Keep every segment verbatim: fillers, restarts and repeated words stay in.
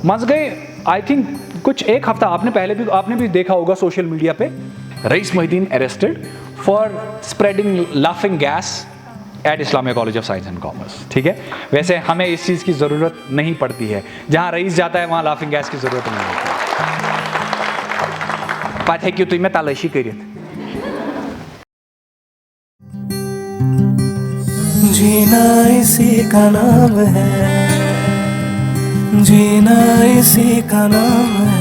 मंज गए, I think, कुछ एक हफ्ता। आपने पहले भी, आपने भी देखा होगा सोशल मीडिया पे, rice Mohiddin arrested for spreading laughing gas at Islamia College of Science and Commerce. ठीक है, वैसे हमें इस चीज़ की ज़रूरत नहीं पड़ती है, जहाँ रईस जाता है वहाँ लाफिंग गैस की ज़रूरत नहीं होती। پتہٕ ہیٚکِو تُہۍ مےٚ تلٲشی کٔرِتھ۔ जीना इसी का नाम है, जीना इसी का नाम है।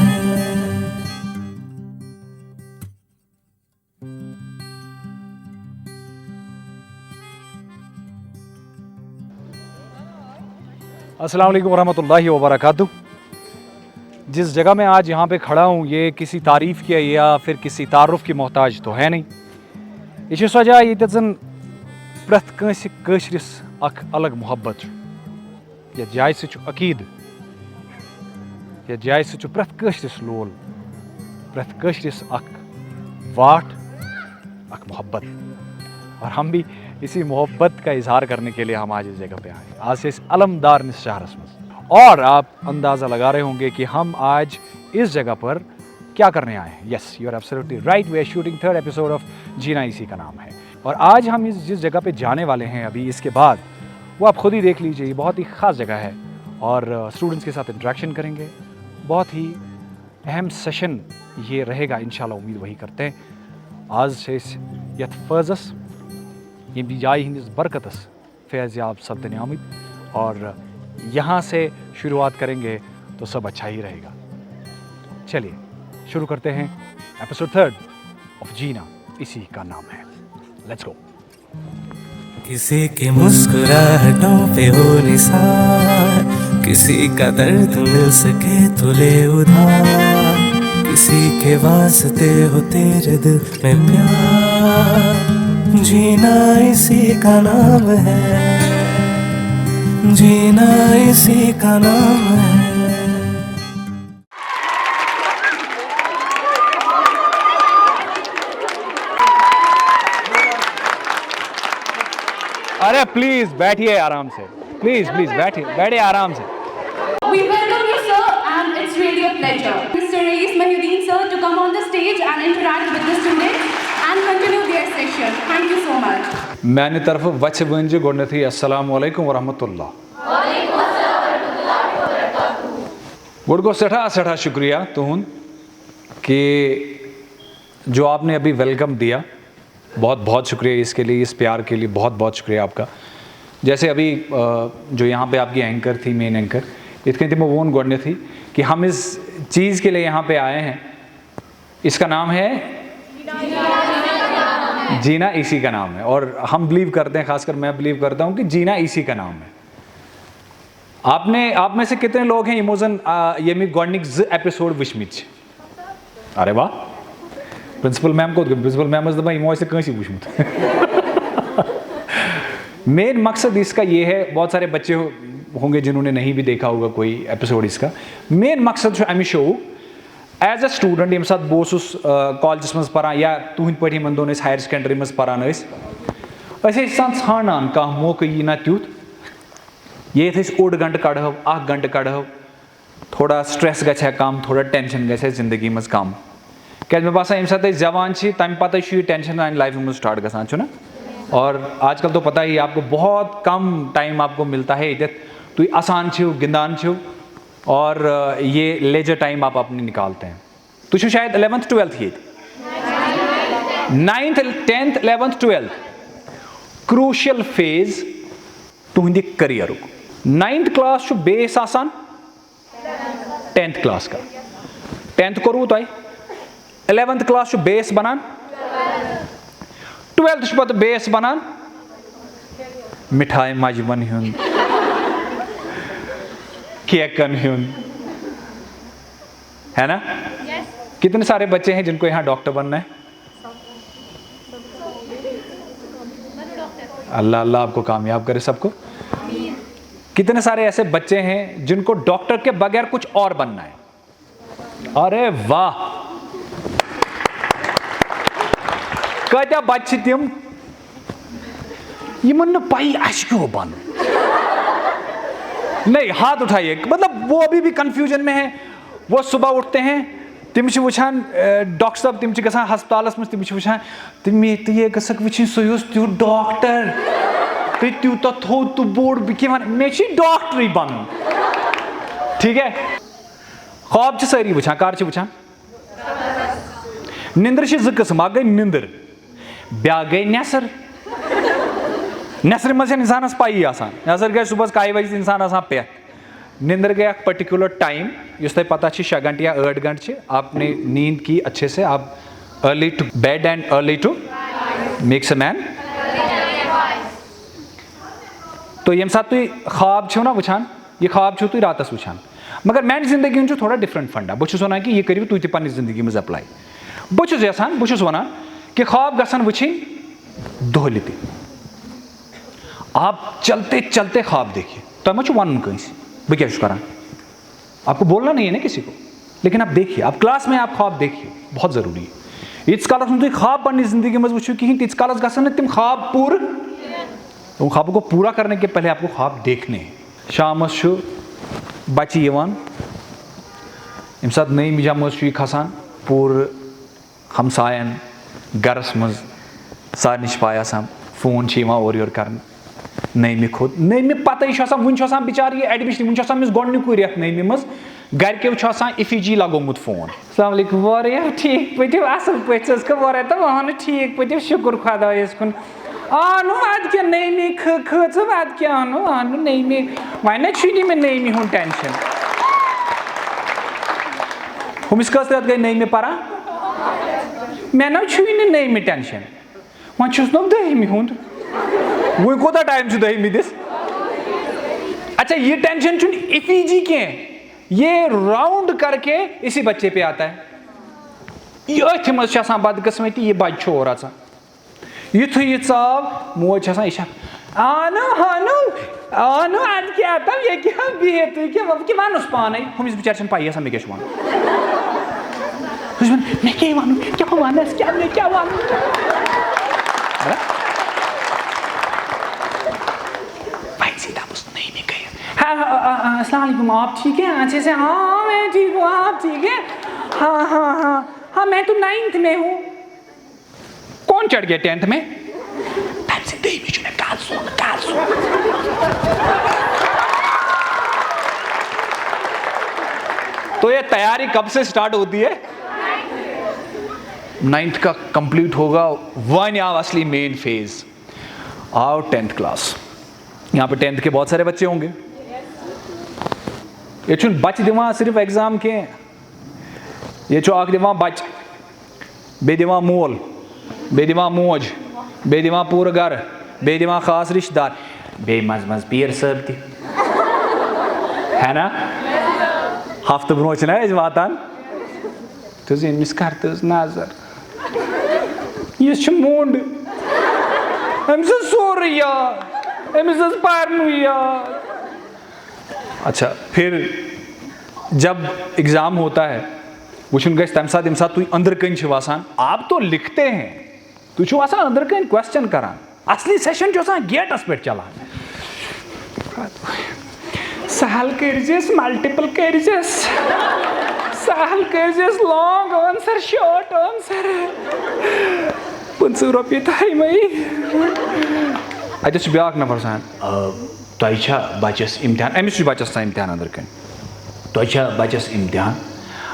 السلام علیکم ورحمۃ اللہ وبرکاتہ۔ جس جگہ میں آج یہاں پہ کھڑا ہوں، یہ کسی تعریف کی یا پھر کسی تعارف کی محتاج تو ہے نہیں۔ یہ چھِ سۄ جاے ییٚتٮ۪تھ زَن پرٛٮ۪تھ کٲنٛسہِ کٲشرِس اکھ الگ محبت چھُ۔ یَتھ جایہِ سۭتۍ چھُ عقیٖدٕ، یَتھ جایہِ سۭتۍ چھُ پرٛٮ۪تھ کٲشرِس لول، پرٛٮ۪تھ کٲشرِس اکھ واٹھ، اکھ محبت۔ اور ہم بھی اسی محبت کا اظہار کرنے کے لیے ہم آج اس جگہ پہ آئے۔ آج سے اس علمدار نِس شہرس منٛز۔ اور آپ اندازہ لگا رہے ہوں گے کہ ہم آج اس جگہ پر کیا کرنے آئے ہیں۔ Yes, you are absolutely right, we are shooting third episode of जीना इसी का नाम है। और आज हम इस जिस जगह पे जाने वाले हैं अभी इसके बाद, वो आप खुद ही देख लीजिए, ये बहुत ही ख़ास जगह है। और स्टूडेंट्स के साथ इंटरेक्शन करेंगे, बहुत ही اہم سیشن یہ رہے گا، انشاءاللہ امید وہی کرتے ہیں۔ آز چھِ أسۍ یَتھ فٲضس، ییٚمہِ جایہِ ہٕنٛدِس برکتس فیض یاب سپدنہِ آمٕتۍ، اور یہاں سے شروعات کریں گے تو سب اچھا ہی رہے گا۔ چلیے شروع کرتے ہیں ایپیسوڈ تھرڈ آف جینا اسی کا نام ہے۔ Let's go. किसी की मुस्कुराहटों पे हो निसार, किसी का दर्द मिल सके तो ले उधार, किसी के वास्ते हो तेरे दिल में प्यार। जीना इसी का नाम है, जीना इसी का नाम है। अरे प्लीज बैठिए आराम से, प्लीज प्लीज बैठिए, बैठिए आराम से। We welcome you, sir, and it's really a pleasure. Mister Raees Mohiuddin, sir, to come on the stage and interact with the students and continue their session. Thank you so much. میانہِ طرفہٕ وژھِ ؤنزِ گۄڈنیتھٕے السلام علیکم ورحمۃ اللہ۔ گۄڈٕ گوٚو سٮ۪ٹھاہ سٮ۪ٹھاہ شُکریہ تُہُنٛد کہ جو آپ نے ابھی ویلکم دیا، بہت بہت شکریہ اس کے لیے، اس پیار کے لیے بہت بہت شکریہ آپ کا۔ جیسے ابھی آ، جو یہاں پہ آپ کی اینکر تھی، مین اینکر، یِتھ کٔنۍ تِمو ووٚن گۄڈنیتھٕے کہ ہم اس چیز کے لیے یہاں پہ آئے ہیں، اس کا نام ہے جینا اسی کا نام ہے۔ اور ہم بلیو کرتے ہیں، خاص کر میں بلیو کرتا ہوں کہ جینا اسی کا نام ہے۔ آپ نے، آپ میں سے کتنے لوگ ہیں یِمو زن آ، ییٚمِکۍ گۄڈنِکۍ زٕ ایپیسوڈ وٕچھمٕتۍ چھِ؟ ارے واہ، پرنسپل میم کوٚت گٔے؟ پرنسپل میم ٲس دپان یِمو آسہِ نہٕ کٲنٛسی وٕچھمُت۔ مین مقصد اس کا یہ ہے، بہت سارے بچے ہو- ہوں گے جنہوں نے نہیں بھی دیکھا ہوگا کوئی ایپیسوڈ اس کا۔ مین مقصد چھُ امہِ شووُک، ایز اے اسٹوڈنٹ ییٚمہِ ساتہٕ بہٕ اوسُس آ، کالجس منٛز پران یا تُہنٛدۍ پٲٹھۍ یِمن دۄہن أسۍ ہایر سیکنڈری منٛز پران ٲسۍ، أسۍ ٲسۍ آسان ژھانڈان کانٛہہ موقعہٕ یی نا تیُتھ، ییٚتہِ أسۍ اوٚڑ گنٹہٕ کڑہو، اکھ گنٹہٕ کڑہو، تھوڑا سٹریس گژھِ ہا کم، تھوڑا ٹینشن گژھِ ہا زندگی منٛز کم۔ کیازِ مےٚ باسان ییٚمہِ ساتہٕ أسۍ زٮ۪وان چھِ، تمہِ پتہٕ چھُ یہِ ٹینشن سانہِ لایفہِ منٛز سٹارٹ گژھان، چھُنہ؟ اور آج کل تو پتہ ہی آپ کو، بہت کم ٹائم آپ کو ملتا ہے ییٚتٮ۪تھ تُہۍ اسان چھِو، گِنٛدان چھِو، اور آ، یہ لیجر ٹائم آپ اپنی نکالتے ہیں۔ تُہۍ چھِو شاید الیونتھ ٹویلتھ ییٚتہِ، ninth, tenth, eleventh, twelfth, crucial phase تُہنٛدِ کریئرُک۔ ناینتھ کلاس چھُ بیس آسان ٹینتھ کلاس کا۔ ٹینتھ کوٚروٕ تۄہہِ؟ الیونتھ کلاس چھُ بیس بنان، ٹویلتھ چھُ پتہٕ بیس بنان مٹھایہِ مجمن ہُنٛد، کیکن ہُنٛد، ہے نا؟ کتنے سارے بچے ہیں جن کو یہاں ڈاکٹر بننا ہے؟ اللہ اللہ آپ کو کامیاب کرے سب کو۔ کتنے سارے ایسے بچے ہیں جن کو ڈاکٹر کے بغیر کچھ اور بننا ہے؟ ارے واہ، کٲتیٛاہ بچہِ چھِ تِم یِمن نہٕ پَیی اَسہِ کیٛاہ بَنُن۔ نہیں, ہاتھ اٹھائیے. مطلب وہ ابھی بھی کنفیوژن میں ہے. وہ صبح اٹھتے ہیں, تِم چھِ وٕچھان, ڈاکٹر صٲب, تِم چھِ گژھان ہسپتالس منٛز, تِم چھِ وٕچھان, تہٕ مے تہٕ یہِ گٔژھکھ وٕچھِنۍ, سُہ اوس تیُتھ ڈاکٹر تہٕ تیوٗتاہ تھوٚد تہٕ بوٚڑ, بہٕ کیٛاہ وَنہٕ, مےٚ چھُے ڈاکٹرٕے بَنُن. ٹھیٖک ہے. خواب چھِ سٲری وٕچھان, کر چھِ وٕچھان؟ نِندٕر چھِ زٕ قٕسٕم, اکھ گٔے نِندٕر, بیٛاکھ گٔے نٮ۪صٕر. نٮ۪صرِ منٛز چھَنہٕ اِنسانَس پَیی آسان. نٮ۪صٕر گٔے صُبحَس کَہہِ بَجہِ تہِ اِنسان آسان پٮ۪ٹھ. نِندٕر گٔے اَکھ پٔٹِکیوٗلَر ٹایم, یُس تۄہہِ پَتہ چھِ شےٚ گھنٹہٕ یا ٲٹھ گھنٹہٕ چھِ. آپ نے نیند کی اچھے سے, آپ early to bed and early to makes a man. تو ییٚمہِ ساتہٕ تُہۍ خواب چھِو نا وٕچھان, یہِ خواب چھِو تُہۍ راتَس وٕچھان, مگر میٛانہِ زندگی ہُنٛد چھُ تھوڑا ڈِفرنٛٹ فنڈا. بہٕ چھُس وَنان کہِ یہِ کٔرِو تُہۍ تہِ پنٛنہِ زندگی منٛز اٮ۪پلاے. بہٕ چھُس یَژھان, بہٕ چھُس وَنان کہِ خواب گژھن وٕچھِنۍ دۄہلہِ تہِ. آپ چلتے چلتے خواب دیکھیے. تۄہہِ ما چھُ وَنُن کٲنٛسہِ بہٕ کیٛاہ چھُس کَران؟ آپ کو بولنا نہیں ہے نا کسی کو, لیکن آپ دیکھیے, آپ کلاس میں آپ خواب دیکھیے, بہت ضروری ہے. ییٖتِس کالَس نہٕ تُہۍ خواب پنٛنہِ زندگی منٛز وٕچھِو کِہیٖنۍ, تیٖتِس کالَس گژھن نہٕ تِم خواب پوٗرٕ. ان خوابوں کو پورا کرنے کے پہلے آپ کو خواب دیکھنے ہیں. شامَس چھُ بَچہِ یِوان, ییٚمہِ ساتہٕ نٔیمہِ جمٲژ چھُ یہِ کھسان, پوٗرٕ ہمساین، گرس منٛز سارنٕے چھِ پاے آسان، فون چھِ یِوان اورٕ یورٕ کرنہٕ۔ نٔیمہِ کھوٚت، نٔیمہِ پتے چھُ آسان، وُنہِ چھُ آسان بِچارٕ یہِ ایڈمِشن، وُنہِ چھُ آسان أمِس گۄڈٕنیُکُے رٮ۪تھ نٔیمہِ منٛز۔ گرِکیو چھُ آسان افی جی لگومُت فون۔ السلام علیکم، واریاہ ٹھیٖک پٲٹھۍ، اصل پٲٹھۍ حظ کٔر واریاہ تہٕ وَنہٕ ٹھیٖک پٲٹھۍ، شُکُر خۄدایَس کُن۔ آ نہٕ، اَدٕ کیٛاہ نٔیمہِ کھٔ-، کھٔژٕو، اَدٕ کیٛاہ اَنو، اَنو نٔیمہِ۔ وۄنۍ نہ چھُے نہٕ مےٚ نٔیمہِ ہُنٛد ٹٮ۪نشن۔ ہُمِس کٔژ رٮ۪تھ گٔے نٔیمہِ پران؟ مےٚ نہ چھُے نہٕ نٔیمہِ ٹٮ۪نشن۔ وۄنۍ چھُس نہٕ دٔہمہِ ہُنٛد۔ وۄنۍ کوٗتاہ ٹایم چھُ دٔہمہِ دِس؟ اچھا، یہِ ٹٮ۪نشن چھُنہٕ افی جی کینٛہہ۔ یہ راؤنڈ کر کے اسی بچے پہ آتا ہے۔ یہِ أتھۍ منٛز چھِ آسان بدقٕسمتی، یہِ بچہِ چھُ اورٕ اژان۔ یُتھُے یہِ ژاو، موج چھِ آسان، یہِ چھےٚ، "آنو، ہانو، آنو، اَدٕ کیٛاہ تَو، یہِ کیٛاہ بِہِتھ، تُہۍ کیٛاہ وَ-، کیٛاہ وَنُس پانَے؟" ہُمِس بِچارِ چھَنہٕ پَیی آسان، مےٚ کیٛاہ چھُ وَنُن۔ سُہ چھُ وَنان، "مےٚ کیٛاہ وَنُن؟ کیٛاہ وَنَس؟ کیٛاہ مےٚ کیٛاہ وَنُن؟" وۄنۍ سیٖدھا بہٕ چھُس نٔیمہِ گٔیَس۔ ہاں، ہاں، ہاں، ہاں، السلام علیکم، آپ ٹھیک ہیں؟ اچھے سے، ہاں، میں ٹھیک ہوں، آپ ٹھیک ہیں؟ ہاں، ہاں، ہاں، ہاں، میں تو نائنتھ میں ہوں۔ کون چڑھ گیا ٹینتھ میں؟ تمہِ سۭتۍ دوٚیمہِ چھُ مےٚ کَتھ سُن، کَتھ سُن۔ تو یہ تیاری کب سے اسٹارٹ ہوتی ہے؟ نائنتھ کا کمپلیٹ ہوگا، وۄنۍ آو اصلی مین فیز۔ آو ٹینتھ کلاس، یہاں پہ ٹینتھ کے بہت سارے بچے ہوں گے۔ یہ چھُنہٕ بچہِ دِوان صرف ایگزام کینٛہہ، ییٚتہِ چھُ اکھ دِوان بچہِ، بیٚیہِ دِوان مول، بیٚیہِ دِوان موج، بیٚیہِ دِوان پوٗرٕ گرٕ، بیٚیہِ دِوان خاص رِشتہٕ دار، بیٚیہِ منٛزٕ منٛزٕ پیٖر صٲب تہِ۔ ہے نا؟ ہفتہٕ برونٛہہ چھِنہ أسۍ واتان۔ تہٕ أمِس کر تہٕ حظ نظر، یہِ چھُ موٚنٛڈ، أمِس اوس سورُے یاد، أمِس اوس پرنُے یاد۔ اچھا، پھر جب ایگزام ہوتا ہے، وٕچھُن گژھِ تَمہِ ساتہٕ، ییٚمہِ ساتہٕ تُہۍ أنٛدرٕ کَنۍ چھِو آسان، آپ تو لکھتے ہیں، تُہۍ چھِو آسان أنٛدرٕ کَنۍ کوسچن کران، اصلی سیشن چھُ آسان گیٹس پٮ۪ٹھ چلان۔ سہل کٔرزٮ۪س، ملٹیپل کٔرزٮ۪س، سہل کٔرزٮ۪س، لانگ آنسر، شارٹ آنسر، پٕنٛژٕہ رۄپیہِ تھایہِ مےٚ۔ اَتٮ۪تھ چھُ بیٛاکھ نفر آسان، آ، تۄہہِ چھا بچس امتحان؟ أمِس چھُ بچس آسان امتحان أنٛدرٕ کنہِ۔ تۄہہِ چھا بچس امتحان؟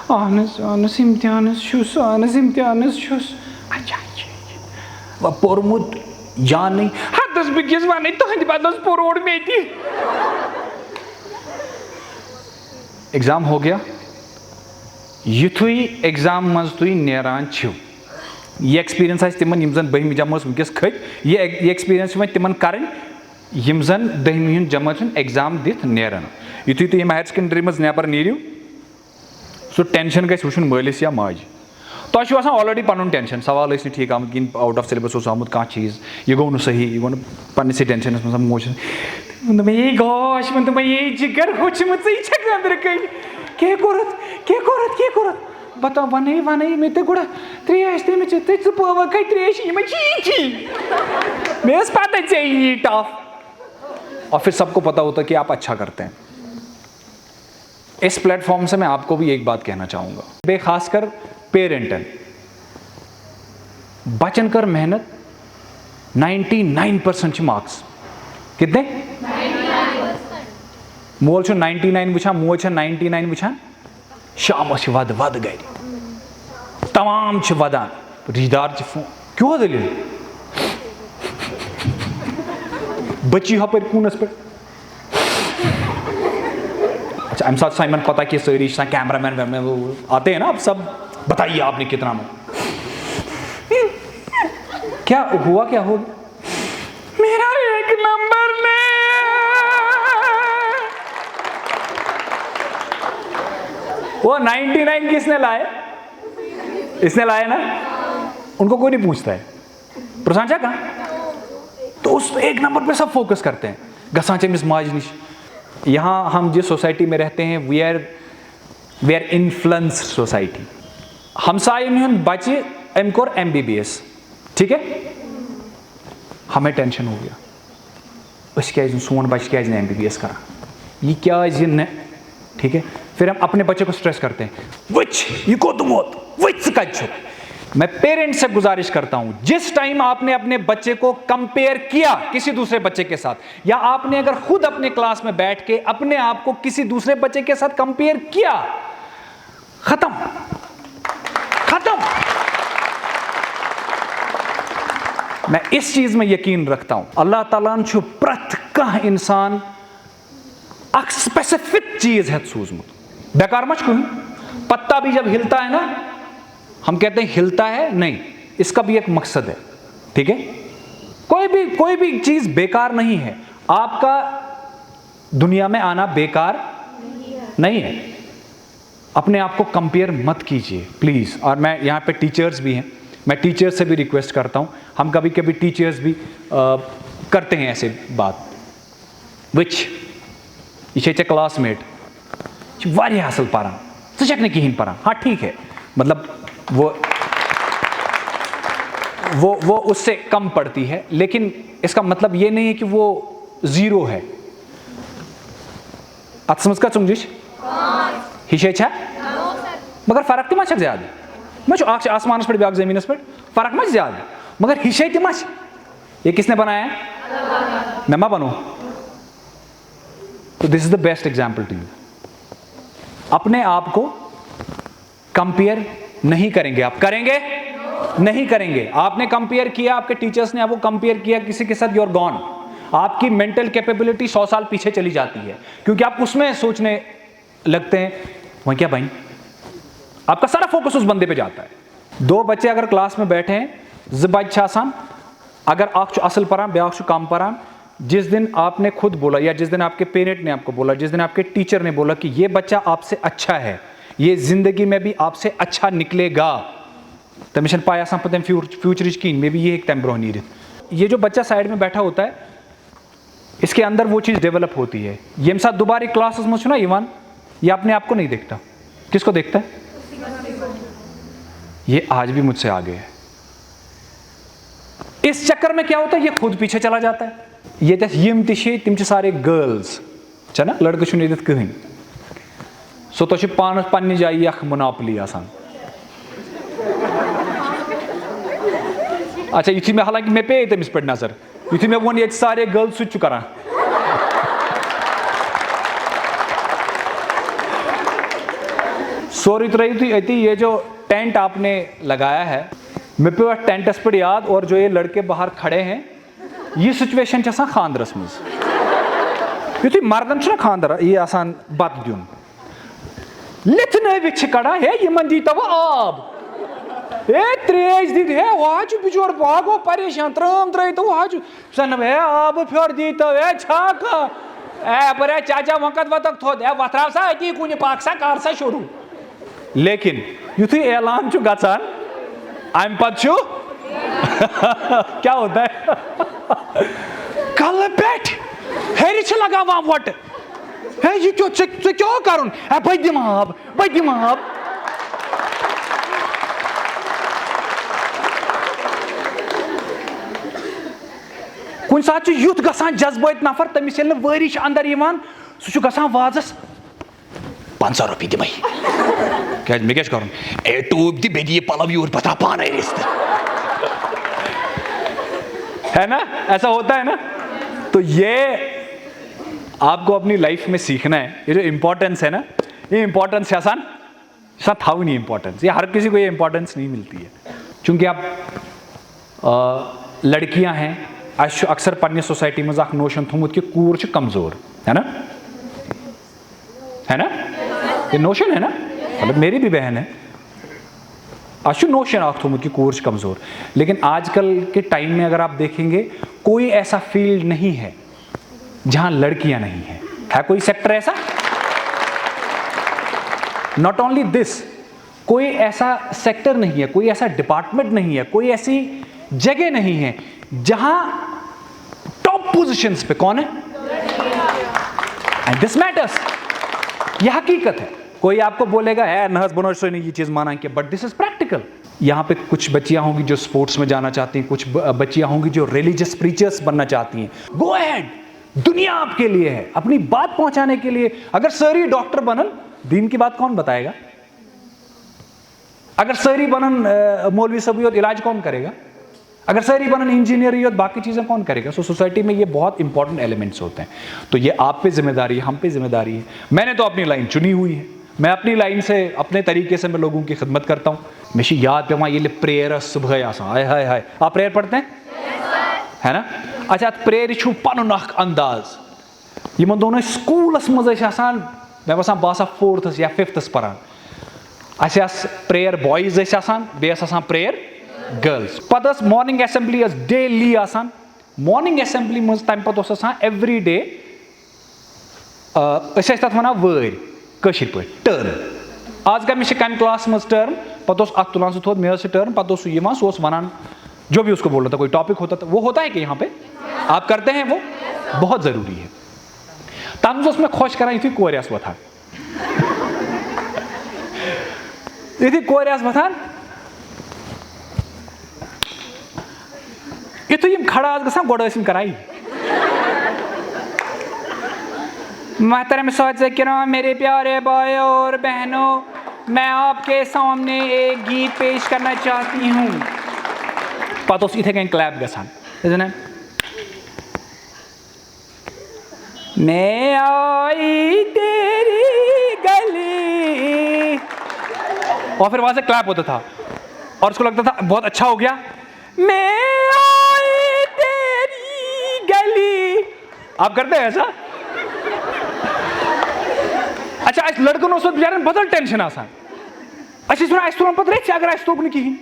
اہن حظ، اہن حظ، امتحان حظ چھُس، اہن حظ، امتحان حظ چھُس۔ اچھا، اچھا، اچھا۔ وۄنۍ پوٚرمُت جانٕے؟ ہتس بہٕ کیٛاہ ونے، تُہنٛدِ بدلس پوٚر اوڑ مےٚ تہِ۔ ایگزام ہو گیا۔ یُتھُے ایگزام منٛز تُہۍ نیران چھِو، یہِ ایکسپیرینس آسہِ تِمن، یِم زن بٔہمہِ جمٲژ وٕنکیٚس کھٔتۍ، یہِ ایک-، یہِ ایکسپیرینس چھِ وۄنۍ تِمن کرٕنۍ، یِم زن دٔہمہِ ہُنٛد جمٲژ ہُنٛد ایگزام دِتھ نیرن۔ یُتھُے تُہۍ ییٚمہِ ہایر سیکنڈری منٛز نٮ۪بر نیٖرِو، سُہ ٹینشن گژھِ وٕچھُن مٲلِس یا ماجہِ۔ تۄہہِ چھُو آسان already پنُن ٹینشن، سوال ٲسۍ نہٕ ٹھیٖک آمٕتۍ کِہیٖنۍ، out of syllabus اوس آمُت کانٛہہ چیٖز، یہِ گوٚو نہٕ صحیح، یہِ گوٚو نہٕ پننِسٕے ٹینشنس منٛز موجود۔ ووٚن دوٚپمَے، "یے گاش"، ووٚن دوٚپمَے، "یے جِگر، ہُہ چھِ مٕژٕے چھَکھ أنٛدرٕ کَنۍ۔ کیٛاہ کوٚرُتھ؟ کیٛاہ کوٚرُتھ؟ کیٛاہ کوٚرُتھ؟" بہٕ تام وَنَے، وَنَے مےٚ تہِ گۄڈٕ ترٛیش تٔمِس چھِ، تہٕ ژٕ پٲوَکھ کَتہِ ترٛیش؟ یِمَے چھی چھی۔ مےٚ ٲس پَتہ ژےٚ یی ٹَف۔ اور پھر سب کو پتا ہوتا کہ آپ اچھا کرتے ہیں۔ اس پلیٹ فارم سے میں آپ کو بھی ایک بات کہنا چاہوں گا، بے خاص کر پیرنٹن، بچن کر محنت، نائنٹی نائن پرسنٹ مارکس۔ کتنے؟ مول چھُ نائنٹی نائن وٕچھان، موج چھےٚ نائنٹی نائن وٕچھان۔ شامس چھِ ودٕ ودٕ گرِ، تمام چھِ ودان۔ رشتہٕ دار چھِ فون، کیٛاہ دٔلیٖل؟ بچی ہپٲرۍ کوٗنس پٮ۪ٹھ۔ اچھا، امہِ ساتہٕ چھُ آسان یِمن پتہ کہِ سٲری چھِ آسان، کیمرہ مین ویمرہ مین، وہ آتے ہیں نا، اب سب بتائیے آپ نے کتنا میں۔ کیا ہوا، کیا ہوا؟ میرا ایک نمبر نہیں ہے۔ وہ نائنٹی نائن کس نے لائے؟ اس نے لائے نا؟ ان کو کوئی نہیں پوچھتا ہے۔ پرسان چھا کہاں؟ تو اس ایک نمبر پہ سب فوکس کرتے ہیں۔ گژھان چھِ أمِس ماجہِ نِش۔ یہاں ہم جس سوسائٹی میں رہتے ہیں، we are we are influence society۔ ہمساین ہُنٛد بچہِ، أمۍ کوٚر ایم بی بی ایس، ٹھیک ہے؟ ہمیں ٹینشن ہو گیا، أسۍ کیٛازِ نہٕ، سون بچہِ کیٛازِ نہٕ ایم بی بی ایس کران؟ یہ کیٛازِ نہٕ؟ ٹھیک ہے، پھر ہم اپنے بچے کو اسٹریس کرتے ہیں، وٕچھ، یہِ کوٚت ووت، وٕچھ، ژٕ کتہِ چھُکھ؟ میں پیرنٹ سے گزارش کرتا ہوں، جس ٹائم آپ نے اپنے بچے کو کمپیئر کیا کسی دوسرے بچے کے ساتھ، یا آپ نے اگر خود اپنے کلاس میں بیٹھ کے اپنے آپ کو کسی دوسرے بچے کے ساتھ کمپیئر کیا، ختم، ختم۔ میں اس چیز میں یقین رکھتا ہوں، اللہ تعالیٰ ہن چھُ پرٛٮ۪تھ کانٛہہ انسان اکھ اسپیسیفک چیز ہیتھ سوٗزمُت۔ بیکار ما چھُ کُنہِ؟ پتا بھی جب ہلتا ہے نا، ہم کہتے ہیں ہلتا ہے، نہیں، اس کا بھی ایک مقصد ہے، ٹھیک ہے؟ کوئی بھی، کوئی بھی چیز بیکار نہیں ہے۔ آپ کا دنیا میں آنا بیکار نہیں ہے۔ اپنے آپ کو کمپیئر مت کیجیے پلیز۔ اور میں یہاں پہ ٹیچرز بھی ہیں، میں ٹیچرز سے بھی ریکویسٹ کرتا ہوں، ہم کبھی کبھی ٹیچرز بھی آ، کرتے ہیں ایسے بات۔ وٕچھ، یہِ چھے ژےٚ کلاس میٹ، یہِ چھِ واریاہ اَصٕل پَران، ژٕ چھَکھ نہٕ کِہیٖنۍ پَران۔ ہاں، ٹھیٖک ہے، مطلب، وہ وہ وہ اس سے کم پڑھتی ہے، لیکن اس کا مطلب یہ نہیں ہے کہ وہ زیرو ہے۔ اَتھ منٛز کَتھ سَمجھِش؟ ہِشے چھا؟ مگر فرق تہِ ما چھَکھ زیادٕ؟ ما چھُ اَکھ چھُ آسمانَس پٮ۪ٹھ، بیٛاکھ زٔمیٖنَس پٮ۪ٹھ، فرق ما چھِ زیادٕ؟ مگر ہِشے تہِ ما چھِ؟ یہ کس نے بنایا ہے؟ میں ما بنوں؟ تو this is the best example to you۔ اپنے آپ کو کمپیئر نہیں کریں گے، آپ کریں گے؟ نہیں کریں گے۔ آپ نے کمپیئر کیا، آپ کے ٹیچرز نے آپ کو کمپیئر کیا کسی کے ساتھ، یو آر گون۔ آپ کی مینٹل کیپیبلٹی سو سال پیچھے چلی جاتی ہے، کیونکہ آپ اس میں سوچنے لگتے ہیں، وۄنۍ کیٛاہ بَنہِ؟ آپ کا سارا فوکس اس بندے پہ جاتا ہے۔ دو بچے اگر کلاس میں بیٹھے ہیں، زٕ بچہِ چھِ آسان، اگر اکھ چھُ اصل پران، بیٛاکھ چھُ کم پران، جس دن آپ نے خود بولا یا جس دن آپ کے پیرنٹ نے آپ کو بولا، جس دن آپ کے ٹیچر نے بولا کہ یہ بچہ آپ سے اچھا ہے، یہ زندگی میں بھی آپ سے اچھا نکلے گا، تٔمِس چھَنہٕ پَے آسان پَتہٕ تَمہِ فیوٗ-، فیوٗچرٕچ کِہیٖنۍ، مے بی یہِ ہیٚکہِ تَمہِ برونٛہہ نیٖرِتھ۔ یہ جو بچہ سائیڈ میں بیٹھا ہوتا ہے، اس کے اندر وہ چیز ڈیولپ ہوتی ہے۔ ییٚمہِ ساتہٕ دوبارٕ یہِ کلاسس منٛز چھُنہ یِوان، یہ اپنے آپ کو نہیں دیکھتا۔ کس کو دیکھتا ہے؟ یہ آج بھی مجھ سے آگے ہے۔ اس چکر میں کیا ہوتا ہے، یہ خود پیچھے چلا جاتا ہے۔ ییٚتٮ۪تھ یِم تہِ چھِ، تِم چھِ سارے گرلز، چھےٚ نہ؟ لڑکہٕ چھُنہٕ ییٚتٮ۪تھ کٕہٕنۍ۔ سو تۄہہِ چھُ پانس پننہِ جایہِ یہِ اکھ موناپلی آسان۔ اچھا، یُتھُے مےٚ، حالانکہِ مےٚ پیٚیہِ تٔمِس پٮ۪ٹھ نظر، یُتھُے مےٚ ووٚن ییٚتہِ سارے گرلز سُہ تہِ چھُ کران۔ سورُے ترٲیِو تُہۍ أتی، یہ جو ٹینٹ آپ نے لگایا ہے، مےٚ پیوٚو اَتھ ٹینٹس پٮ۪ٹھ یاد، اور جو یہ لڑکے باہر کھڑے ہیں، یہ سچویشن چھِ آسان خاندرس منٛز۔ یُتھُے مردن چھُنہ خاندر یہِ آسان بتہٕ دیُن، لِتھنٲوِتھ چھِ کڑان، ہے، یِمن دیٖتو آب۔ ہے، ترٛیش دِتھ، ہے، وۄنۍ حظ چھُ بِچور، بہٕ ہا گوٚو پریشان، ترٛام ترٛٲیتو، وۄنۍ حظ چھُ زن، ہے، آبہٕ پھیوٚر دیٖتو، ہے، چھا کانٛہہ؟ ہے، اپٲرۍ ہا چاچا، وۄنۍ کتھ وۄتھکھ تھوٚد؟ ہے، وۄتھراو سا أتی کُنہِ، پکھ سا، کر سا شروع۔ لیکن یُتھُے اعلان چھُ گژھان، امہِ پتہٕ چھُ کیا ہوتا ہے؟ کلہٕ پٮ۪ٹھ ہیٚرِ چھِ لگاوان وۄٹہٕ۔ ہے، یہِ کیُتھ، ژےٚ، ژےٚ کیٛاہ کرُن؟ ہے، بہٕ دِمہٕ آب، بہٕ دِمہٕ آب۔ کُنہِ ساتہٕ چھُ یُتھ گژھان جذبٲتۍ نفر، تٔمِس ییٚلہِ نہٕ وٲرِش چھِ اندر یِوان، سُہ چھُ گژھان وازس، پنٛژاہ رۄپیہِ دِمَے۔ کیٛازِ، مےٚ کیٛاہ چھُ کَرُن؟ اے، ٹوٗپۍ دِ، بیٚیہِ دِ یہِ پَلو یوٗرۍ، بہٕ تھاوٕ پانَے رِستہٕ۔ ہے نا؟ ایسا ہوتا ہے نا؟ تو یہ آپ کو اپنی لائف میں سیکھنا ہے۔ یہ جو امپورٹنس ہے نا، یہ امپورٹنس چھِ آسان، چھِ آسان تھاوٕنۍ یہِ امپورٹنس۔ یہ ہر کسی کو یہ امپورٹنس نہیں ملتی ہے۔ چونکہ آپ، آ، لڑکیاں ہیں، اَسہِ چھُ اکثر پننہِ سوسائٹی منٛز اکھ نوشن تھوٚمُت کہ کوٗر چھِ کمزور، ہے نا؟ ہے نا؟ یہ نوشن ہے نا؟ مطلب، میری بھی بہن ہے۔ اَسہِ چھُ نوشن اکھ تھوٚمُت کہ کوٗر چھِ کمزور۔ لیکن آج کل کے ٹائم میں اگر آپ دیکھیں گے، کوئی ایسا فیلڈ نہیں ہے جہاں لڑکیاں نہیں ہیں۔ ہے کوئی سیکٹر ایسا؟ Not only this, کوئی ایسا سیکٹر نہیں ہے، کوئی ایسا ڈپارٹمنٹ نہیں ہے، کوئی ایسی جگہ نہیں ہے جہاں ٹاپ پوزیشنز پہ کون ہے؟ اینڈ دس میٹرس، یہ حقیقت ہے۔ کوئی آپ کو بولے گا، ہے نہ حظ، بہٕ نہ حظ چھُسے نہٕ یہ چیز مانان کینٛہہ، but this is practical۔ یہاں پہ کچھ بچیاں ہوں گی جو اسپورٹس میں جانا چاہتی ہیں، کچھ ب- بچیاں ہوں گی جو ریلیجس پریچرس بننا چاہتی ہیں۔ گو اہیڈ، دنیا آپ کے لیے ہے، اپنی بات پہنچانے کے لیے۔ اگر سٲری ڈاکٹر بنن، دین کی بات کون بتائے گا؟ اگر سٲری بنن، آ، مولوی صٲبٕے یوت، علاج کون کرے گا؟ اگر سٲری بنن انجینئرٕے یوت، باقی چیزیں کون کرے گا؟ سو سوسائٹی میں یہ بہت امپورٹنٹ ایلیمنٹس ہوتے ہیں۔ تو یہ آپ پہ ذمہ داری ہے، ہم پہ ذمہ داری ہے۔ میں نے تو اپنی لائن چنی ہوئی ہے، میں اپنی لائن سے، اپنے طریقے سے میں لوگوں کی خدمت کرتا ہوں۔ مےٚ چھِ یاد پٮ۪وان ییٚلہِ پریئر ٲس صُبحٲے آسان، ہاے ہاے ہاے، آپ پریئر پڑھتے ہیں؟ ہے نا؟ اچھا، اتھ پریئرِ چھُ پنُن اکھ انداز۔ یِمن دۄہن ٲسۍ سکوٗلس منٛز ٲسۍ آسان، مےٚ باسان بہٕ آسہٕ ہا فورتھس یا ففتھس پران۔ اسہِ آسہٕ پریئر بویز ٲسۍ آسان، بیٚیہِ ٲس آسان پریئر گرلز۔ پتہٕ ٲس مارننگ اسمبلی، ٲس ڈیلی آسان۔ مارننگ اسمبلی منٛز تمہِ پتہٕ اوس آسان ایوری ڈے، آ، أسۍ ٲسۍ تتھ ونان وٲرۍ، کٲشِر پٲٹھۍ ٹرن۔ آز گٔے مےٚ چھِ کمہِ کلاسہٕ منٛز ٹرن، پتہٕ اوس اتھ تُلان سُہ تھوٚد، مےٚ ٲس سُہ ٹرن، پتہٕ اوس سُہ یِوان، سُہ اوس ونان، جو بھی اس کو بولنا تھا، کوئی ٹاپک ہوتا تھا، وہ ہوتا ہے کہ یہاں پہ آپ کرتے ہیں، وہ بہت ضروری ہے۔ تَتھ منٛز اوس مےٚ خۄش کران، یُتھُے کورِ آسہٕ وۄتھان۔ یُتھُے کورِ آسہٕ وۄتھان، یُتھُے یِم کھڑا آسہٕ گژھان، گۄڈٕ ٲسۍ یِم کران یہِ۔ محترم اساتذہ کرام، میرے پیارے بھائیوں اور بہنوں، میں آپ کے سامنے ایک گیت پیش کرنا چاہتی ہوں۔ پتہٕ اوس یِتھَے کٔنۍ کلیپ گژھان۔ ٲسۍ وَنان، میں آئی تیری گلی۔ اور پھر وہاں سے کلیپ ہوتا تھا اور اس کو لگتا تھا بہت اچھا ہو گیا۔ میں آئی تیری گلی۔ آپ کرتے ہیں ایسا؟ اچھا، اَسہِ لڑکن اوس پتہٕ بِچارٮ۪ن بدل ٹینشن آسان۔ اَسہِ ٲسۍ وَنان، اَسہِ توٚگ نہٕ پتہٕ ریٚژھِ، اگر اَسہِ توٚگ نہٕ کِہیٖنۍ۔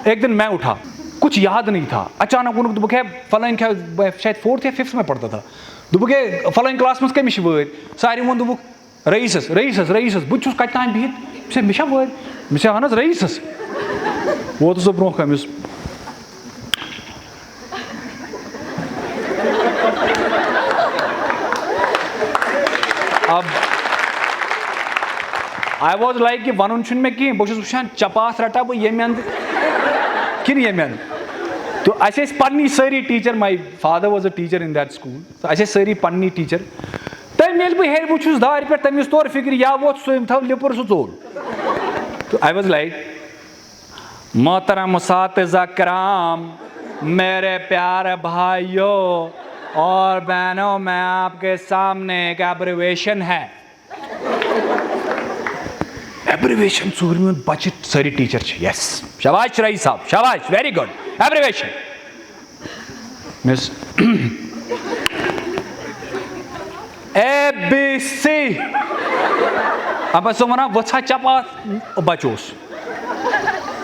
ایک دن میں اٹھا، کچھ یاد نہیں تھا، اچانک ووٚنُکھ، دوٚپُکھ، ہے، فلٲنۍ کیٛاہ، بہٕ شاید فورتھ یا ففتھ میں پڑھتا تھا۔ دوٚپُکھ، ہے، فلٲنۍ کلاس منٛز کٔمِس چھِ وٲرۍ؟ ساروی ووٚن، دوٚپُکھ، رئیسس، رئیسس، رئیسس۔ بہٕ تہِ چھُس کَتہِ تام بِہِتھ، مےٚ چھا وٲرۍ؟ مےٚ چھا اہن حظ رئیسس۔ ووتُس بہٕ برونٛہہ کَنہِ، مےٚ اوس، اب I was like کہ وَنُن چھُنہٕ مےٚ کِہیٖنۍ، بہٕ چھُس وٕچھان چپاتھ رَٹا بہٕ ییٚمہِ اَندٕ کِنہٕ ییٚمہِ اَندٕ۔ تہٕ اَسہِ ٲسۍ پَنٕنی سٲری teacher, my father was a teacher in that school, تہٕ اَسہِ ٲسۍ سٲری پَنٕنی teacher۔ تٔمۍ ییٚلہِ بہٕ ہیٚرِ وٕچھُس دارِ پٮ۪ٹھ، تٔمِس توٚر فِکرِ، یا ووت سُہ، أمۍ تھٲو لیٚپُر سُہ ژوٚل۔ تہٕ I was like، محترم اساتذہ کرام، میرے پیارے بھائیوں اور بہنوں، میں آپ کے سامنے ایک ایبریویشن ہے۔ ایبریویشن ژوٗرمہِ ہُنٛد بچہِ سٲری teacher چھِ، yes، شاباش رئیس صاحب، شاباش، very good، abbreviation. Miss A B C. اب سُہ وَنان، ؤژھ ہا چپاتھ، بچوس۔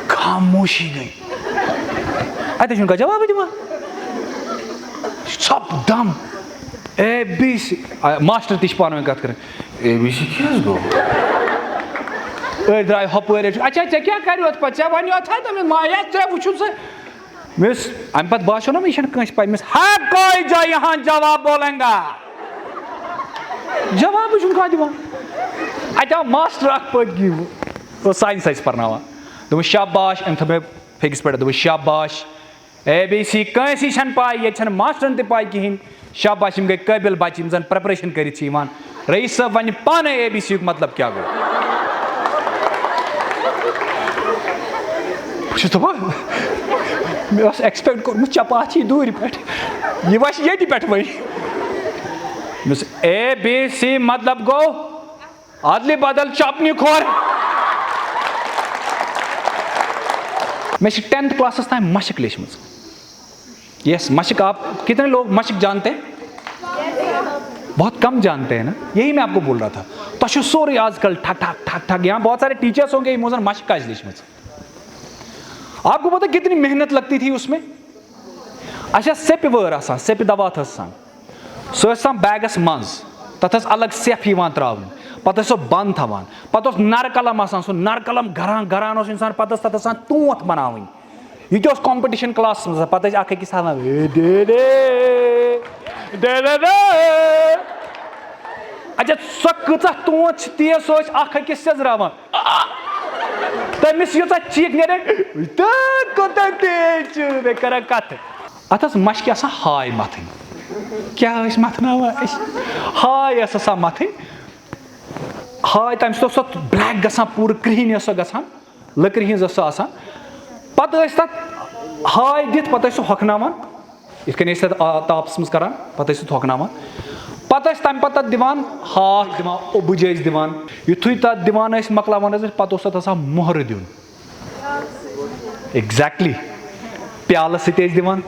خاموشی گٔے۔ اَتہِ چھُنہٕ کانٛہہ جوابٕے دِوان۔ ژھۄپ دم۔ A B C. آ، ماسٹر تہِ چھِ پانہٕ ؤنۍ کَتھ کَران۔ اے بی سی کیٛاہ حظ گوٚو؟ أڑۍ درٛاے ہۄپٲرۍ، أڑۍ چھِ، اچھا، ژےٚ کیٛاہ کَریوتھ پَتہٕ؟ ژےٚ وَنیوتھا تٔمِس، مایا، ژےٚ وٕچھُتھ سُہ؟ مِس، اَمہِ پتہٕ باسیو نہ مےٚ، یہِ چھَنہٕ کٲنٛسہِ پَے۔ مِس، ہے کوئی جو یہاں جواب بولیں گا۔ جوابٕے چھُنہٕ کانٛہہ دِوان۔ اَتہِ آو ماسٹر اَکھ پٔتۍ کِنۍ، اوس ساینسَس پَرناوان۔ دوٚپُن، شاباش، أمۍ تھٲو مےٚ فِکِس پٮ۪ٹھ، دوٚپُن، شاباش۔ اے بی سی کٲنٛسی چھَنہٕ پَے، ییٚتہِ چھَنہٕ ماسٹرَن تہِ پَے کِہیٖنۍ۔ شاباش، یِم گٔے قٲبِل بَچہٕ، یِم زَن پرٛٮ۪پریشَن کٔرِتھ چھِ یِوان۔ رئیس صٲب ونہِ پانے اے بی سی یُک مطلب کیٛاہ گوٚو۔ بہٕ چھُس دپان، مےٚ اوس ایکسپیکٹ کوٚرمُت چپاتھ یی دوٗرِ پٮ۪ٹھ، یہِ وَسہِ ییٚتہِ پٮ۪ٹھ وۄنۍ۔ مےٚ اوس اے بی سی مطلب گوٚو ادلہِ بدل چپنہِ کھۄر۔ مےٚ چھِ ٹینتھ کلاسس تام مشق لیچھمٕژ۔ یس مشق، آپ کتنے لوگ مشق جانتے ہیں؟ بہت کم جانتے ہیں نا، یہی میں آپ کو بول رہا تھا۔ تۄہہِ چھُ سورُے آز کل ٹھک ٹھک ٹھک ٹھک، یہاں بہت سارے ٹیچرس ہوں گے، یِمو زن مشق آسہِ لیچھمٕژ۔ آپ کو پتہ کتنی محنت لگتی تھی اس میں؟ اچھا، سیٚپہِ وٲر آسان، سیٚپہِ دوا ٲس آسان، سۄ ٲس آسان بیگس منٛز، تتھ ٲس الگ سیٚپھ یِوان تراونہٕ، پتہٕ ٲسۍ سۄ بنٛد تھاوان، پتہٕ اوس نرٕ قلم آسان، سُہ نرٕ قلم گران گران اوس انسان، پتہٕ ٲس تتھ آسان تونٛتھ بناوٕنۍ۔ یہِ تہِ اوس کمپٹیشن کلاسس منٛز، پتہٕ ٲسۍ اکھ أکِس ہاوان، "اے دے دے، دے دے دے۔" اچھا، سۄ کۭژاہ تونٛتھ چھِ تیز، سۄ ٲسۍ اکھ أکِس سیٚزراوان۔ تٔمِس ییٖژاہ چیٖک نیرِ، "تہٕ کوٗتاہ تیز چھُ، مےٚ کران کتھٕ۔" اتھ ٲس مشکہِ آسان ہاے متھٕنۍ۔ کیٛاہ ٲسۍ متھناوان أسۍ؟ ہاے ٲس آسان متھٕنۍ۔ ہاے، تمہِ سۭتۍ اوس سۄ بلیک گژھان، پوٗرٕ کرٛہِنۍ ٲس سۄ گژھان، لٔکرِ ہِنٛز ٲس سۄ آسان۔ پتہٕ ٲسۍ تتھ ہاے دِتھ، پتہٕ ٲسۍ سُہ ہۄکھناوان۔ یِتھ کٔنۍ ٲسۍ تَتھ آ-، تاپَس منٛز کَران، پَتہٕ ٲسۍ سُہ تھۄکھناوان۔ پَتہٕ ٲسۍ تَمہِ پَتہٕ تَتھ دِوان ہاکھ، دِوان اوٚبٕج ٲسۍ دِوان۔ یُتھُے تَتھ دِوان ٲسۍ، مۄکلاوان ٲسۍ، پَتہٕ اوس تَتھ آسان مۄہرٕ دیُن۔ ایگزیکٹلی۔ پیالہٕ سۭتۍ ٲسۍ دِوان،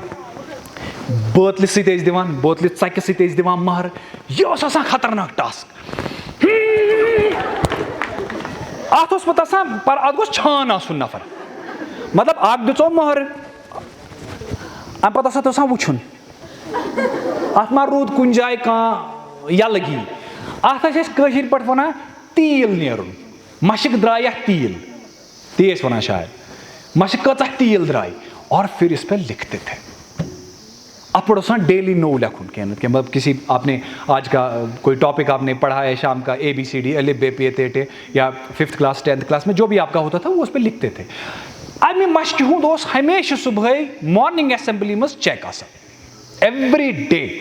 بٲتلہِ سۭتۍ ٲسۍ دِوان، بٲتلہِ ژَکہِ سۭتۍ ٲسۍ دِوان مۄہرٕ۔ یہِ اوس آسان خطرناک ٹاسک۔ اَتھ اوس پَتہٕ آسان، پر اَتھ گوٚژھ چھان آسُن نفر۔ مطلب، اَکھ دِژو مۄہرٕ، اَمہِ پَتہٕ ہسا تہِ اوس آسان وٕچھُن، اَتھ ما روٗد کُنہِ جایہِ کانٛہہ یَلہٕ گی۔ اَتھ ٲسۍ أسۍ کٲشِرۍ پٲٹھۍ وَنان تیٖل نیرُن، مَشٕک درٛاے اَتھ تیٖل، تی ٲسۍ وَنان شاید، مَشٕک کۭژاہ تیٖل درٛاے، اور پھر اس پہ لکھتے تھے۔ اَتھ پٮ۪ٹھ اوس آسان ڈیلی نوٚو لیکھُن، کینٛہہ نَتہٕ کینٛہہ، مطلب، کسی آپ نے آج کا کوئی ٹاپک آپ نے پڑھا ہے شام کا، اے بی سی ڈی، الف بے پے تے ٹے، یا ففتھ کلاس، ٹینتھ کلاس میں جو بھی آپ کا ہوتا تھا، وہ اس پہ لکھتے تھے۔ اَمہِ مَشقہِ ہُنٛد اوس ہمیشہِ صُبحٲے مارننگ اسمبلی منٛز چیک آسان۔ Every day.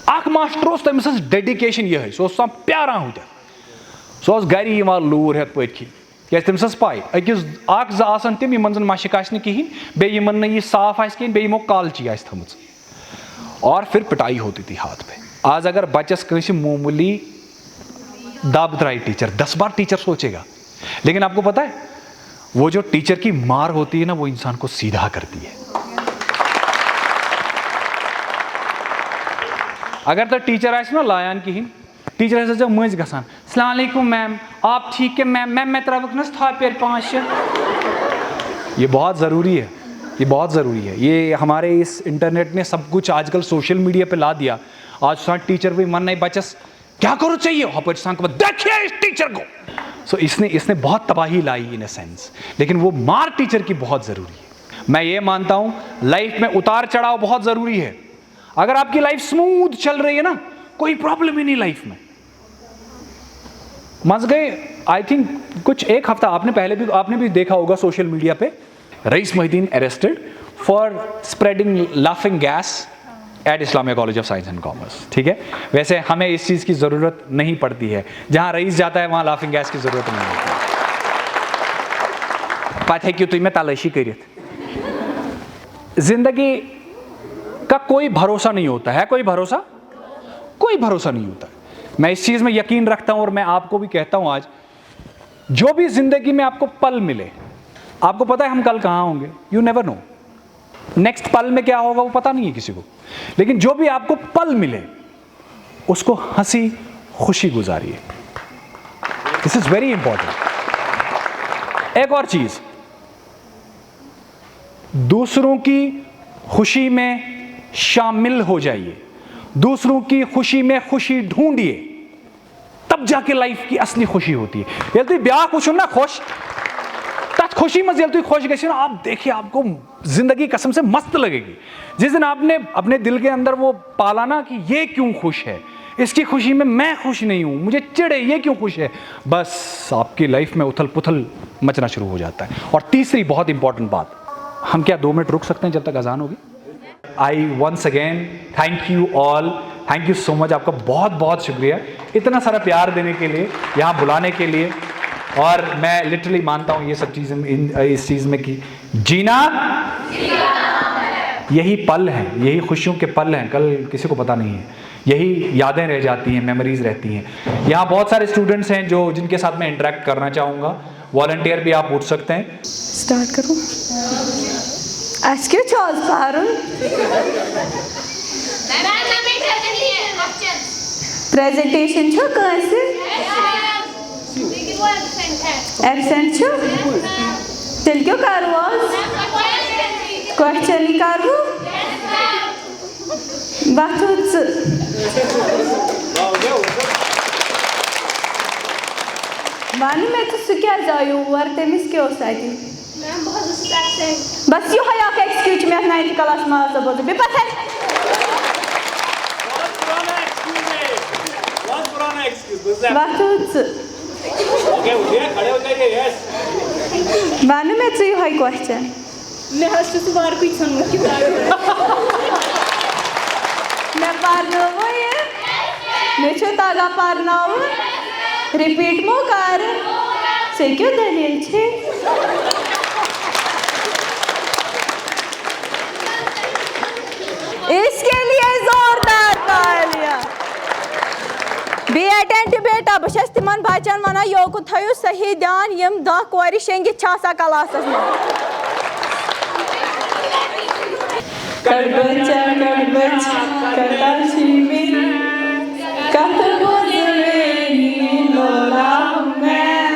اکھ ماسٹر اوس، تٔمِس ٲس ڈیڈیکیشن یِہے، سُہ اوس آسان پیاران ہُتٮ۪تھ۔ سُہ اوس گرِ یِوان لوٗر ہٮ۪تھ پٔتۍ کِنۍ، کیازِ تٔمِس ٲس پاے، أکِس اکھ زٕ آسن تِم، یِمن زن مشق آسہِ نہٕ کِہینۍ، بیٚیہِ یِمن نہٕ یہِ صاف آسہِ کِہینۍ، بیٚیہِ یِمو کالچی آسہِ تھٲمٕژ۔ اور پھر پٹائی ہوتی تھی ہاتھ پہ۔ آز اگر بچس کٲنٛسہِ معموٗلی دب ترٛایہِ ٹیچر، دس بار ٹیچر سوچے گا۔ لیکن آپ کو پتا ہے، وہ جو ٹیچر کی مار ہوتی ہے نا، وہ انسان کو سیدھا کرتی ہے۔ اگر تو ٹیچر آسہِ نا لایان کِہینۍ، ٹیچر آسہِ مٔنٛزۍ گژھان، "السلام علیکم میم، آپ ٹھیک ہے میم؟ میم، میں ترٛاوکھ نہ حظ تھاپہِ پانٛژھ شےٚ؟" یہ بہت ضروری ہے، یہ بہت ضروری ہے۔ یہ ہمارے اس انٹرنیٹ نے سب کچھ آج کل سوشل میڈیا پہ لا دیا۔ آز چھُ آسان ٹیچر وۄنۍ وننے بچس، کیا کرو چاہیے؟ ہپٲرۍ چھُ آسان کمن، "دیکھیے اس ٹیچر کو۔" سو اس نے، اس نے بہت تباہی لائی ان اے سینس، لیکن وہ مار ٹیچر کی بہت ضروری ہے۔ میں یہ مانتا ہوں، لائف میں اتار چڑھاؤ بہت ضروری ہے۔ اگر آپ کی لائف اسموتھ چل رہی ہے نا، کوئی پرابلم ہی نہیں لائف میں۔ منٛزٕ گٔے، آئی تھنک، کچھ ایک ہفتہ، آپ نے پہلے بھی، آپ نے بھی دیکھا ہوگا سوشل میڈیا پہ، رئیس Mohi uddin arrested for spreading laughing gas at Islamia College of Science and Commerce، ٹھیک ہے؟ ویسے ہمیں اس چیز کی ضرورت نہیں پڑتی ہے، جہاں رئیس جاتا ہے وہاں لافنگ گیس کی ضرورت نہیں ہوتی۔ پتہٕ ہیٚکِو تُہۍ مےٚ تلٲشی کٔرِتھ۔ زندگی کا کوئی بھروسہ نہیں ہوتا ہے، کوئی بھروسہ؟ کوئی بھروسہ نہیں ہوتا۔ میں اس چیز میں یقین رکھتا ہوں اور میں آپ کو بھی کہتا ہوں آج، جو بھی زندگی میں آپ کو پل ملے، آپ کو پتا ہے ہم کل کہاں ہوں گے؟ You never know. نیکسٹ پل میں کیا ہوگا، وہ پتا نہیں ہے کسی کو، لیکن جو بھی آپ کو پل ملے، اس کو ہنسی خوشی گزاریے۔ This is very important. ایک اور چیز، دوسروں کی خوشی میں شامل ہو جائیے، دوسروں کی خوشی میں خوشی ڈھونڈیے، تب جا کے لائف کی اصلی خوشی ہوتی ہے۔ ییٚلہِ تُہۍ بیٛاکھ وٕچھِو نا خۄش، تَتھ خوشی منٛز ییٚلہِ تُہۍ خۄش گٔژھِو نا، آپ دیکھیے، آپ کو زندگی قسم سے مست لگے گی۔ جس دن آپ نے اپنے دل کے اندر وہ پالا نا کہ یہ کیوں خوش ہے، اس کی خوشی میں میں خوش نہیں ہوں، مجھے چڑ ہے، یہ کیوں خوش ہے، بس آپ کی لائف میں اتھل پتھل مچنا شروع ہو جاتا ہے۔ اور تیسری بہت امپورٹنٹ بات، ہم کیا دو منٹ رک سکتے ہیں جب تک اذان ہوگی؟ I once again thank you all thank you so much, आपका बहुत बहुत शुक्रिया इतना सारा प्यार देने के लिए, यहाँ बुलाने के लिए। और मैं लिटरली मानता हूँ ये सब चीज़ें इन इस चीज़ में कि जीना यही पल हैं, यही खुशियों के पल हैं, कल किसी को पता नहीं है, यही यादें रह जाती हैं, मेमोरीज रहती हैं। यहाँ बहुत सारे स्टूडेंट्स हैं जो जिनके साथ मैं इंटरेक्ट करना चाहूँगा। वॉलंटियर भी आप पूछ सकते हैं। स्टार्ट करो। اَسہِ کیٛاہ چھُ آز پَرُن؟ پریزنٹیشن چھا کٲنٛسہِ؟ ایبسنٹ چھُ؟ تیٚلہِ کیٛاہ کَرو آز؟ کوسچن کَرو؟ وۄتھو ژٕ۔ وَنہٕ مےٚ ژٕ، سُہ کیٛازِ آو یور؟ تٔمِس کیٛاہ اوس اَتہِ؟ میم، بہٕ حظ ٲسٕس ایبسینٹ۔ بس یِہوٚے اکھ ایکسکیوز چھُ مےٚ اَتھ ناینتھ کلاسس منٛز آز بوزُن۔ بیٚیہِ پتہٕ बहुत पुराना एक्सक्यूज है, बहुत पुराना एक्सक्यूज। وۄتھو ژٕ۔ ओके, उठिए, खड़े हो जाइए। यस। وَنہٕ مےٚ ژٕ یِہوٚے کوسچن۔ مےٚ حظ چھُ سُہ ورکُے ژھُنمُت کِتابہِ منٛز۔ مےٚ پرنٲوو یہِ۔ مےٚ چھُ تگان پرناوُن۔ رِپیٖٹ مو کر۔ ژےٚ کیٛاہ دٔلیٖل چھے؟ اس کے لیے زوردار تالیاں۔ بی ایٹینٹو بیٹا، بہٕ چھَس تِمن بچن ونان، یوکُن تھٲیِو صحیح دیان، یِم دَہ کورِ شیٚنگِتھ چھِ آسان کلاسس منٛز۔ کڑ بچا، کڑ بچا، کتا چھی میری، کت بوزوینی لولا میں۔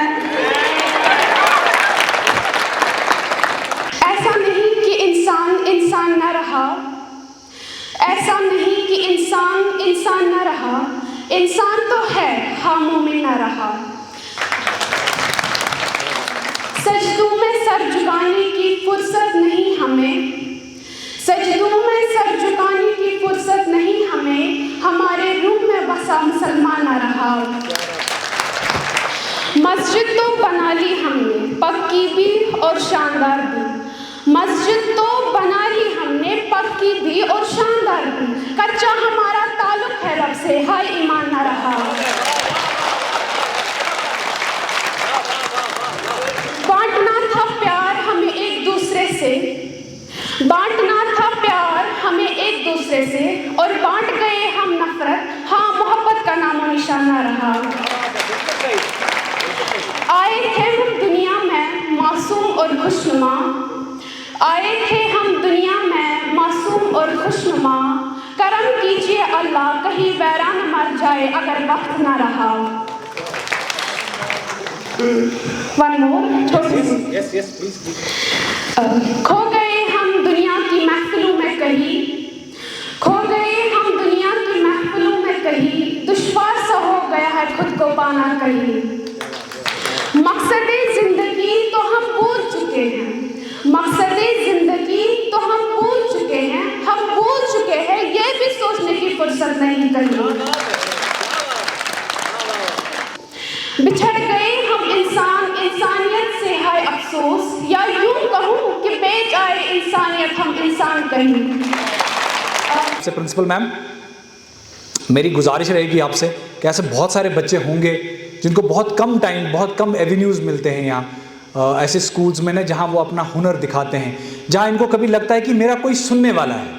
ایسا نہیں کہ انسان انسان نہ رہا، ایسا نہیں کہ انسان انسان نہ رہا، انسان تو ہے، ہاں مومن نہ رہا۔ سجدوں میں سر جھکانے کی فرصت نہیں ہمیں، سجدوں میں سر جھکانے کی فرصت نہیں ہمیں، ہمارے روح میں بسا مسلمان نہ رہا۔ مسجد تو بنا لی ہم نے پکی بھی اور شاندار بھی، مسجد تو بنا لی ہم نے پکی بھی اور شاندار بھی، کچا ہمارا تعلق ہے رب سے، ہائے ایمان نہ رہا۔ بانٹنا تھا پیار ہمیں ایک دوسرے سے، بانٹنا تھا پیار ہمیں ایک دوسرے سے، اور بانٹ گئے ہم نفرت، ہاں محبت کا نام و نشان نہ رہا۔ آئے تھے ہم دنیا میں معصوم اور خوشنما، آئے تھے ہم دنیا میں معصوم اور خوشنما، کرم کیجیے اللہ کہیں ویران مر جائے اگر وقت نہ رہا۔ ون مور، چھوٹی سی۔ Yes yes please please. کھو گئے ہم دنیا کی محفلوں میں کہیں، کھو گئے ہم دنیا کی محفلوں میں کہیں، دشوار سا ہو گیا ہے خود کو پانا کہیں۔ مقصد زندگی تو ہم بھول چکے ہیں، مقصد زندگی تو ہم بھول چکے ہیں، ہم بھول چکے ہیں، یہ بھی سوچنے کی فرصت نہیں کہیں۔ بچھڑ گئے ہم انسان انسانیت سے، ہائے افسوس، یا یوں کہوں کہ بیچ آئے انسانیت ہم انسان کہیں۔ سے پرنسپل میم، میری گزارش رہے گی آپ سے کہ ایسے بہت سارے بچے ہوں گے جن کو بہت کم ٹائم، بہت کم ایونیوز ملتے ہیں یہاں، آ، ایسے اسکولز میں نا، جہاں وہ اپنا ہنر دکھاتے ہیں، جہاں ان کو کبھی لگتا ہے کہ میرا کوئی سننے والا ہے۔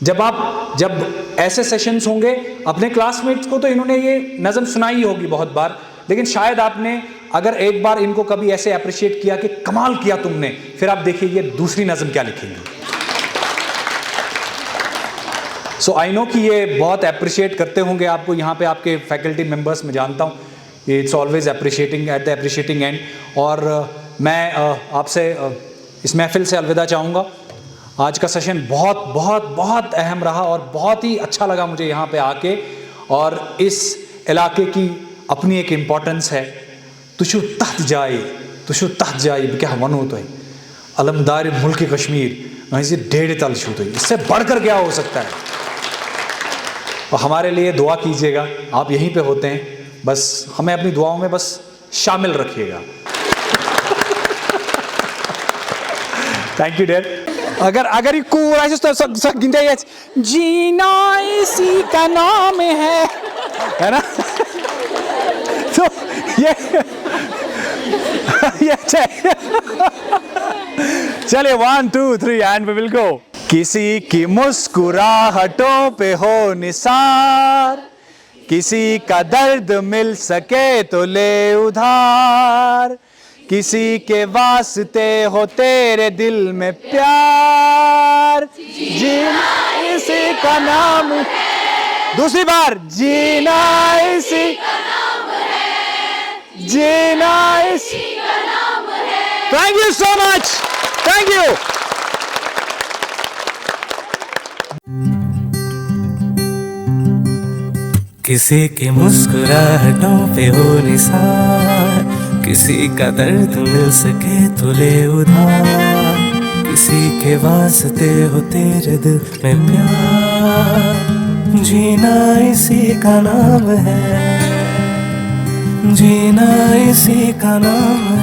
جب آپ جب ایسے سیشنز ہوں گے، اپنے کلاس میٹس کو تو انہوں نے یہ نظم سنائی ہوگی بہت بار، لیکن شاید آپ نے اگر ایک بار ان کو کبھی ایسے اپریشیٹ کیا کہ کمال کیا تم نے، پھر آپ دیکھیے یہ دوسری نظم کیا لکھیں گے۔ سو آئی نو کہ یہ بہت اپریشیٹ کرتے ہوں گے آپ کو، یہاں پہ آپ کے فیکلٹی ممبرس، میں جانتا ہوں، it's always appreciating at the appreciating end۔ اور آ، میں آ، آپ سے آ، اس محفل سے الوداع چاہوں گا۔ آج کا سیشن بہت بہت بہت اہم رہا اور بہت ہی اچھا لگا مجھے یہاں پہ آ کے، اور اس علاقے کی اپنی ایک امپورٹنس ہے۔ تُہۍ چھِو تَتھ جایہِ، تُہۍ چھِو تَتھ جایہِ، بہٕ کیٛاہ وَنو تۄہہِ، علمدار ملک کشمیر ہٕنٛزِ ڈیڈِ تَل چھِو تُہۍ، اس سے بڑھ کر کیا ہو سکتا ہے؟ اور ہمارے لیے دعا کیجیے گا، آپ یہیں پہ ہوتے ہیں، بس ہمیں اپنی دعاؤں میں بس شامل رکھیے گا۔ Thank you, dear. اگر اگر یہِ کوٗر آسہِ سۄ سۄ سۄ گِنٛدِ یَتھ جینا اسی کا نام ہے، ہے نا؟ تو یہ یہ چاہیے. چلیے, one, two, three, and we will go. کسی کی مسکراہٹوں پہ ہو نثار, کسی کا درد مل سکے تو لے ادھار, کسی کے واسطے ہو تیرے دل میں پیار, جینا اسی کا نام ہے. دوسری بار, جینا اسی, جینا اسی. Thank you so much. Thank you. کسی کی مسکراہٹوں پہ ہو نثار, کسی کا درد مل سکے تو لے ادھار, کسی کے واسطے ہو تیرے دل میں پیار, جینا اسی کا نام ہے, جینا اسی کا نام